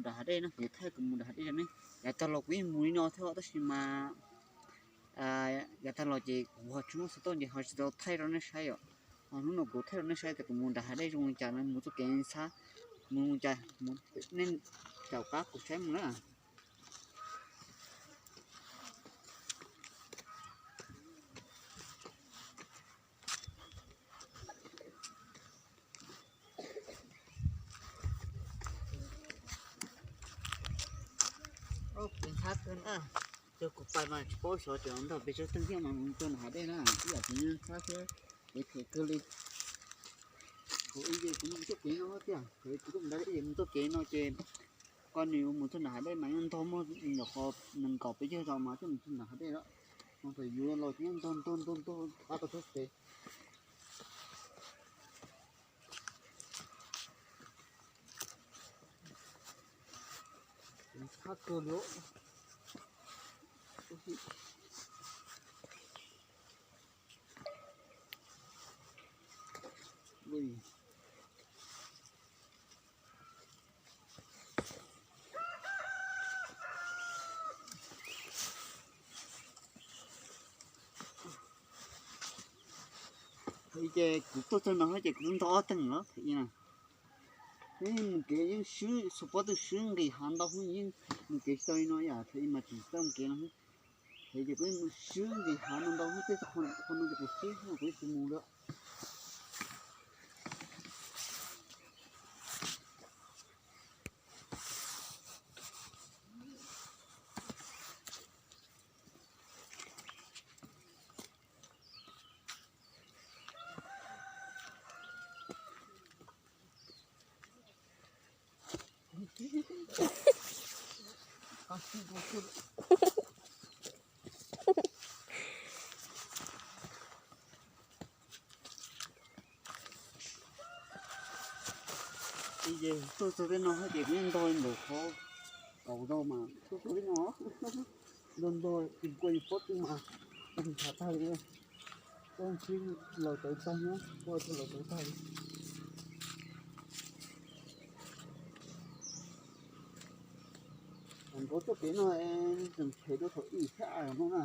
nram hav dej no, kuv thaij kuv mus nram hav dej rau nej. Yav tag los kuv yeej mus li no thiab tab sis mas yav tag los ces kuv ho tsis muaj xov tooj ces ho tsis tau thaij rau nej saib yom. Ho hnub no kuv thaij rau nej saib tias kuv mus nram hav dej zoo li cas no, mus txoj kev ntxhab, mus li cas, nej caum qab kuv saib mus na. Ntxhab kawg na, cov kuv pais mas tsis paub xyov cov ntog pes tsawg teeg thiab mas mus txog nram hav dej na, ib yam kuv ntxhab thiab, kev phem kawg li. Kuv ib ces kuv mus txoj kev no tiag, kuv tuaj mus nram dej mus txoj kev no ces koj nws mus txog nram hav dej mas yeej ntog muaj nyuam qhuav nees nkaum peb caug zaus mas thiaj mus txog nram hav dej lawm. Mas thaum yus los ces yeej ntog ntog ntog ntog qab tau txog kev. Ntxhab kawg li. Thaum ub ces kuv tuaj txog no ces kuv ntog ob teeg los thaum ub na. Mus kev yeej swb, xus pob twg swb nqis hav ntau hwb, yeej mus kev tsis tau li no yom, thaum ub mas tsis tau mus kev no. Thaum ub ces kuv yeej mus swb nqis hav no ntau hwb, tej qho no ces kuv swb kuv yeej tsis mus lawm. Ces tuaj txog tej no ces kuv yeej ntog li ntawm qhov kaum zaus mas tuaj txog tej no. Ntog ntog tus kua yus pob twg mas ntshav tag li. Tuaj ntsib laus tawv tag nyob, tuaj txog laus tawv tag li. Nkaus txoj kev no tseem tshem dua thaum ib thaj no na.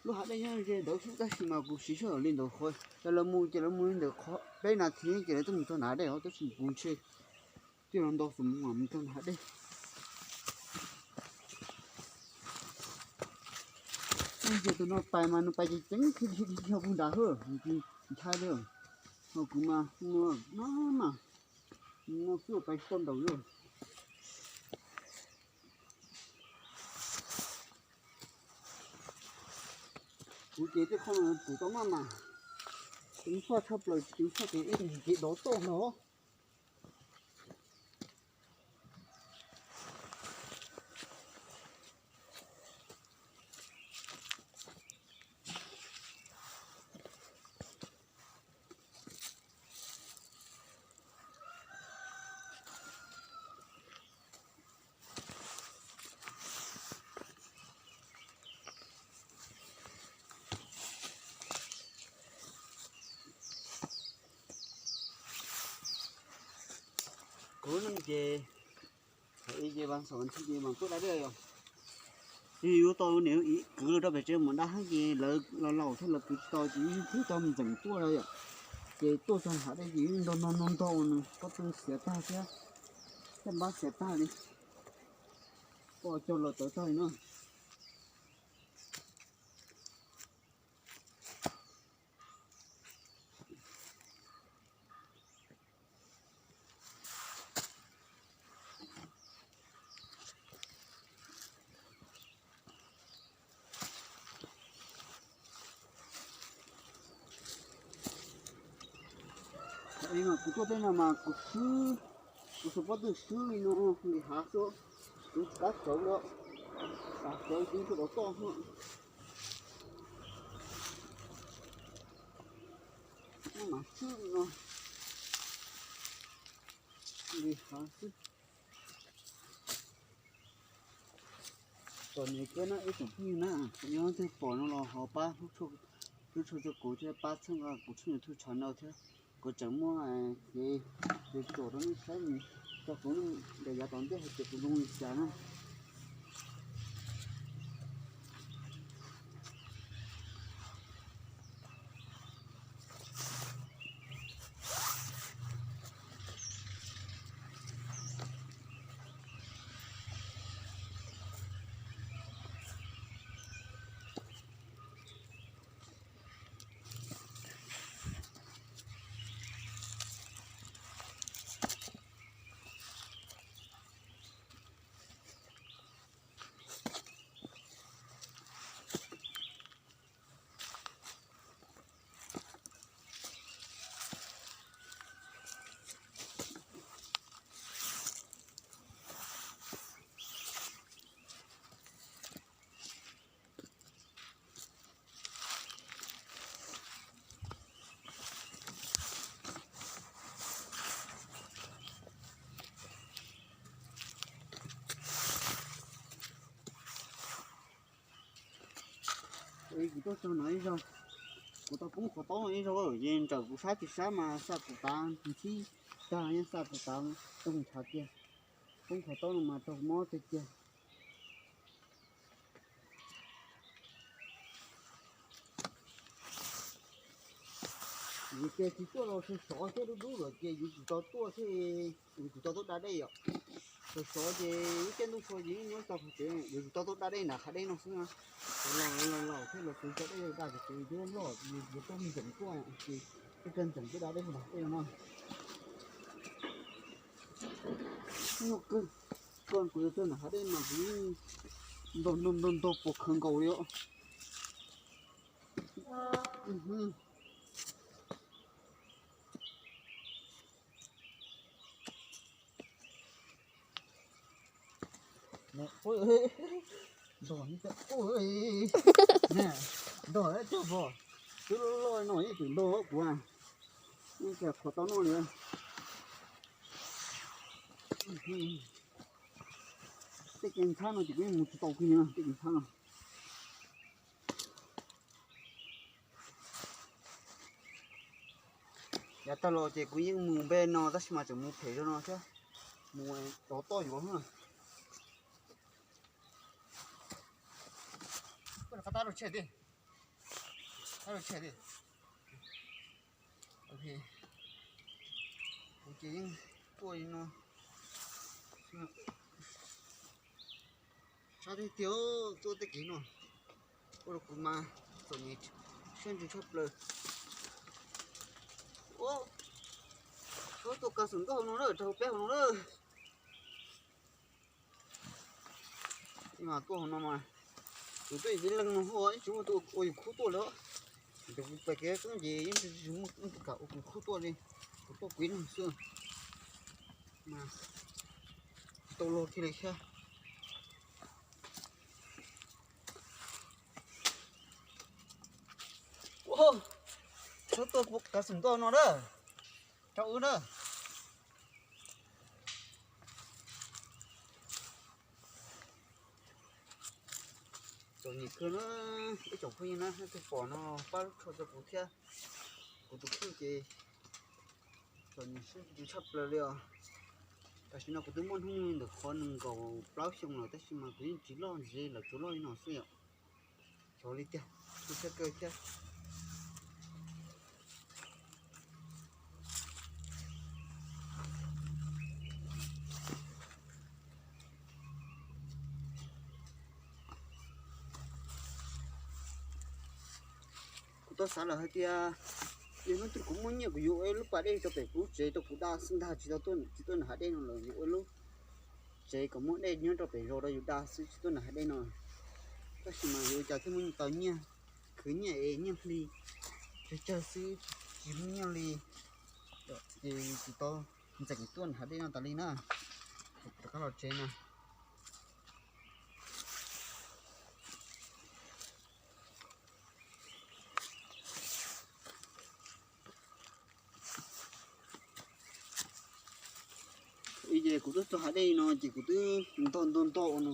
Lub hav dej nyob ze ntawd xwb tab sis mas kuv siv sij hawm li ntawd qhov yog lawv mus ces lawv mus li ntawd qhov peb nas this ces lawv twb mus txog nram hav dej os, tab sis kuv ntshe twb los ntau xus mus mus txog nram hav dej. Ces tus no pais mas nws pais ceev ceev dhia dhia dhia puag nrad hwb, nws tsis ntshai li. Ho kuv mas no mas no xwb pais tsis tau nraum li. Kuv ces tej qho no tus tau maj mas ceev faj tshaj plaws, ceev faj ces ib tug kev dov toj no. Kuv neej ces thaum ub ces vas xaum vas ntxhw ces mas tuaj da dej yom. Ces yuav tau niam kwv rau pem tsev mus da heev ces lawv los laus thiab lawv kwv tsis tau ces yeej tau ntxeem tuaj yom. Ces tuaj txog hav dej ces yeej ntog ntog ntog ntog nws pob tw xiav tag thiab, caj npab xiav tag li, poj cog los tawv tag li na. Thaum ub mas kuv tuaj tej no mas kuv swb, kuv xav pob twg swb li no, nqis hav xwb, kuv tsis kam tsawv li, tsawv ces tsawv dov toj xwb. mas xwb no, li hav xwb. Txom nyem kawg na ib tsoom phooj ywg na, yog leej twg pom no los ho pab hlub tshua txog kuv thiab pab txhawb nqa kuv tshooj YouTube channel thiab. Kuv tseem muaj kev tsom rau nej saib, tso kuv nyob nram yav tom ntej hais tias kuv zoo li cas na. Kuv tuaj txog no ib zaug, kuv tau poob qhov taub no ib zaug, ces nrawm kuv sab tsis sab mas xa kuv tav ntsib tag, yeej xa kuv tav toog ntshav kiag. Poob qhov taub no mas raug mob tiag tiag. Yus ces tsis tuaj los sov sov thiab dub dub lawm ces yus tsum tau tuaj thiab, yus tsum tau tuaj da dej yom. Sov sov ces ib tiaj ntuj so ces yeej nyob tau qhov tsev, yus tsum tau tuaj da dej nram hav dej no xwb na. Los los los thiab los txog dej da ces yus twb loj, yus tuaj ntxeem tuaj ces tuaj ntxeem tuaj da dej nram dej no. Nyuaj kawg, koj kuv yuav tuaj nram hav dej mas kuv yeej ntog ntog ntog ntog puas khaws nkaus li os. Ntog, ntog cog pom, twb loj loj no yeej tseem ntog kuv, yeej tsis qhov tau noj li. Tej kev ntxhab no ces kuv yeej mus tsis tau kiag li no, tej kev ntxhab no. Yav tag los ces kuv yeej mus npe no tab sis mas tseem mus phem zog no thiab, mus rov toj yuav na. Qab tab rau tsheb ti, qab rau tsheb ti. Ok, kuv ces yeej tuaj li no. Sab tiag tiag tuaj tej kev no, ua rau kuv mas txom nyem siab ntsws tshaj plaws. Ub, tuaj kav xwm nkauj hauv no lawm, rau peb hauv no lawm. Mas tuaj hauv no mas, kuv tuaj yim leej no ib tsis muaj tus ua yus khub tuaj li. Ces kuv pais kev txoob ces yeej tsis muaj tus kam ua kuv khub tuaj li. Kuv tuaj kuv ib leeg xwb mas tsis tau luag kiag li thiab. Ua, txhob tuaj kav xwm nkauj no na, rau wb na. Txom nyem kawg na, ib tsoom phooj ywg na, leej twg pom no pab lub tshua rau kuv thiab. Kuv tus kheej ces txom nyem siab ntsws tshaj plaws li os. Tam sim no kuv twb muaj hnub nyoog ntawm qhov nees nkaum plaub xyoo lawm tab sis mas kuv yeej tsis loj ntxiv, lawv tsuas loj li no xwb yom. Xyov li tiag, tu siab kawg thiab. Kuv tau xav lawm hais tias yog hnub twg kuv muaj nyiaj kuv yuav ua ib lub pas dej rau pem kuv lub tsev rau kuv da xwb ntag, tsis tau tuaj, tsis tuaj nram hav dej no lawm, yuav ua ib lub tsev kom muaj dej nyob rau pem zos rau yus da xwb, tsis tuaj nram hav dej no. Tab sis mas yuav ua cas thiaj muaj tau nyiaj, khwv nyiaj es nyiaj hli tsawg tsawg xwb, tsis muaj nyiaj li, ces tsis tau ntxeem tuaj nram hav dej no tas li na. Rov qab los tsev na. Kuv twb txog hav dej no ces kuv twb ntog ntog ntog ua no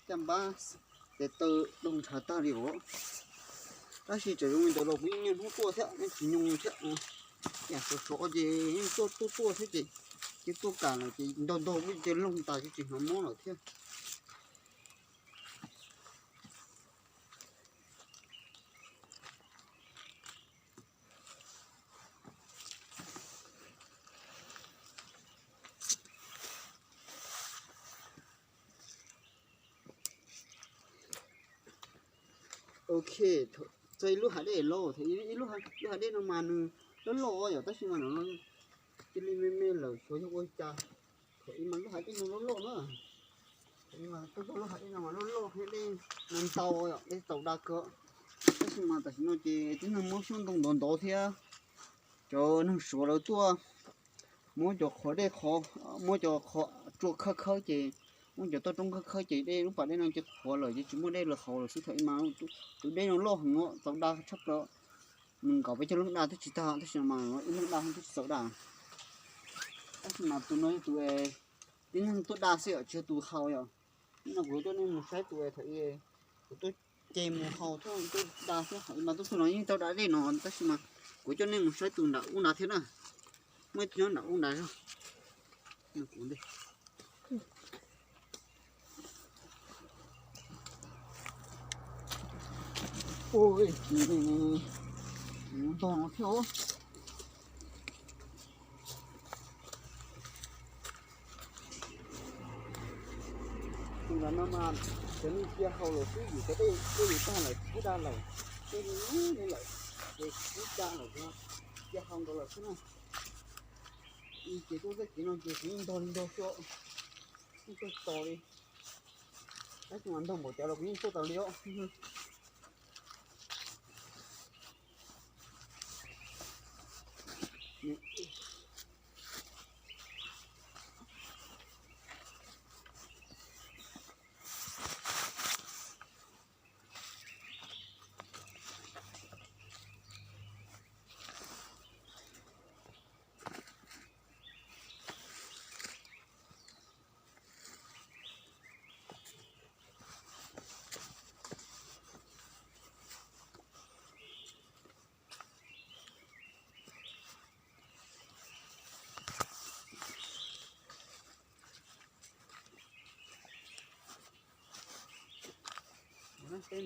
caj npab tes taw doog ntshav tag li os. Tab sis txawm zoo li ntawd los kuv yeej niaj hnub tuaj thiab, yeej tsis nyoo thiab. Yam sov sov ces yeej tuaj tuaj tuaj thiab ces, ces tuaj kam lawm ces ntog ntog kuj cia loog tas ces tsis hnov mob lawm thiab. Ok, txog ib lub hav dej los, ib lub, lub hav dej no mas nws loj loj yom, tab sis mas no cia li me me lawm xyov yog ua cas. Thaum ub mas lub hav dej no loj loj na. Thaum ub mas lub hav dej no mas loj loj, hav dej no ntau yom, dej txaus da kawg. Tab sis mas tam sim no ces tib neeg muab xyoob ntoo ntov ntov thiab cov neeg Suav lawv tuaj muab cov qhov dej qhov, muab cov qhov tsua khawb khawb ces, muab cov toj roob khawb khawb ces dej lub pas dej no ces qhuav lawm ces tsis muaj dej los haus lawm xwb. Thaum ub mas tus dej no loj heev, txaus da tshaj plaws. Nws nkaum peb caug leej da twb tsis tag, tab sis mas ib leeg da twb tsis txaus da. Tab sis mas tus no yog tus tib neeg tuaj da xwb yom, tsis yog tus haus yom. Hnub no kuv coj nej mus saib tus thaum kuv tuaj ces mus haus thiab tuaj da thiab, mas tuaj txog no yeej tau da dej no, tab sis mas kuv coj nej mus saib tus nram ub nrad thiab na. Muaj ib tug nyob nram ub nrad zog. Ntog no thiab. Tus no mas cov neeg cia haus lawm xwb, yus cov dej twb yus tag lawm, twb da lawm, twb li lawm, ces twb da lawm, cia haus nkaus lawm xwb na. Ces tuaj txoj kev no ces kuv yeej ntog li ntog xwb, yeej tuaj tos li. Tab sis mas ntog npaum cas los kuv yeej tuaj tau li os.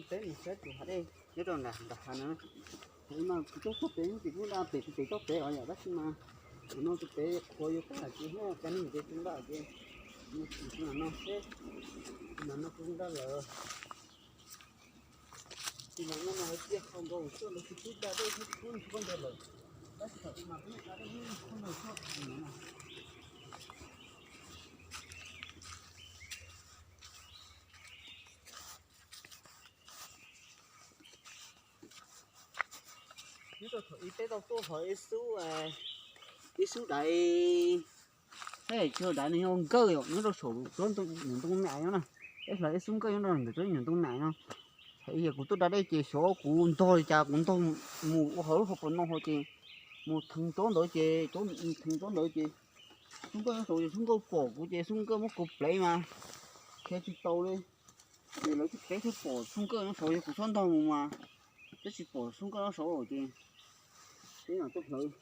Peb mus saib tus hav dej nyob rau nram hav no. Thaum ub mas kuv tuaj txog pem ces kuj da pem tus pem txoj pem os yom, tab sis mas tus no tus pem qhuav yuav tag ces hnub cov neeg ces tsis da ces mus txog tus no seb, tus no kuj da lawm. Tus no mas lawv cia haus nkaus xwb, lawv tsis pub da dej thiab pub nrog ntawd lawm. Tab sis thaum ub mas peb da dej ib qho ntawd xwb no. Nyob rau thaum ub peb tau tuaj hauv ib xub, ib xub daiv, tsis yog daiv, nws yog nkawj yom, nyob rau saum tsob nyuam ntoo nam no na. Peb hla ib xub nkawj nyob rau ntawm tsob nyuam ntoo nam no. Thaum ub kuv tuaj da dej ces xyov kuv ntog li cas kuv ntog mus ua hauv lub hauv paus no ho ces mus theev tsob ntawd ces, tsob, theev tsob ntawd ces xub nkawj nyob saud ces xub nkawj pom kuv ces xub nkawj muab kuv plev mas khiav tsis tau li. Ces lawv thiaj, peb thiaj pom xub nkawj nyob saud, yog kuv txhob ntog mus mas peb tsis pom xub nkawj nyob saud ces peb mam tuaj hlawv.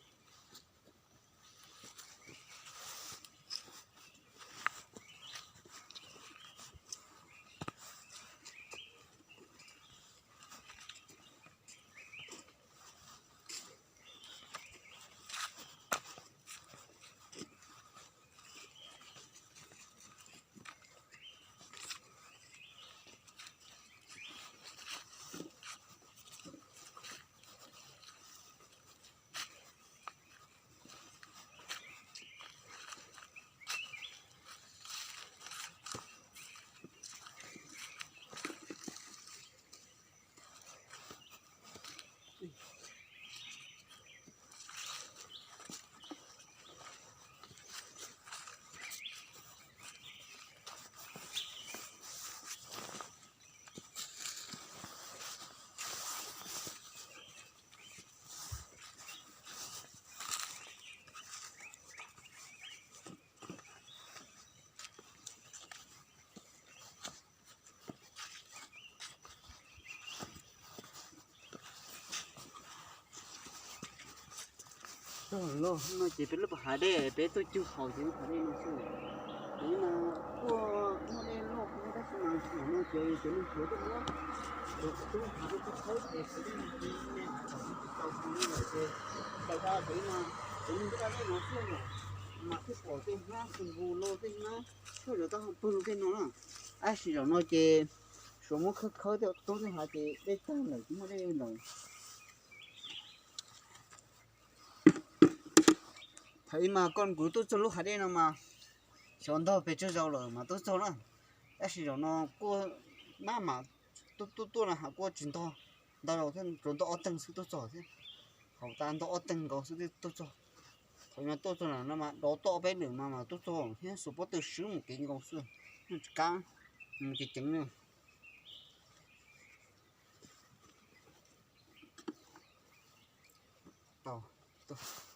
Tag los no ces peb lub pas hav dej peb tuaj cug haus ces lub pas dej no xwb. Ces mas kuj muaj dej loj tab sis mas zaum no ces cov neeg Suav tuaj muab, cov tub hav tuaj khawb ces Suav dej no ces thaum tsis tau tsis tau li lawm ces tawm da pem no, cov neeg tuaj da dej no xwb yom, mas thiaj pom tej hnab xu npus los tej hnab soj zog tau pawg lug tej no na. Tab sis zaum no ces Suav muab khawb khawb tej tub tej hav ces dej tag lawm tsis muaj dej lawm. Thaum ub mas koj kuv tuaj txog lub hav dej no mas xyov ntog pes tsawg zaus lawm mas tuaj txog na. Tab sis zaum no kuj maj mam tuaj tuaj tuaj no ha kuj tsis ntog ntau zaus thiab, tsuas ntog ob teeg xwb tuaj txog thiab. Hauv tas ntog ob teeg nkaus xwb thiaj tuaj txog. Thaum no tuaj txog no mas dov tuaj ob peb lwm mas mas tuaj txog thiab, xuas pob tw swb mus kev nkaus xwb, yeej tsis kam mus ceev ceev li. Tau, tau.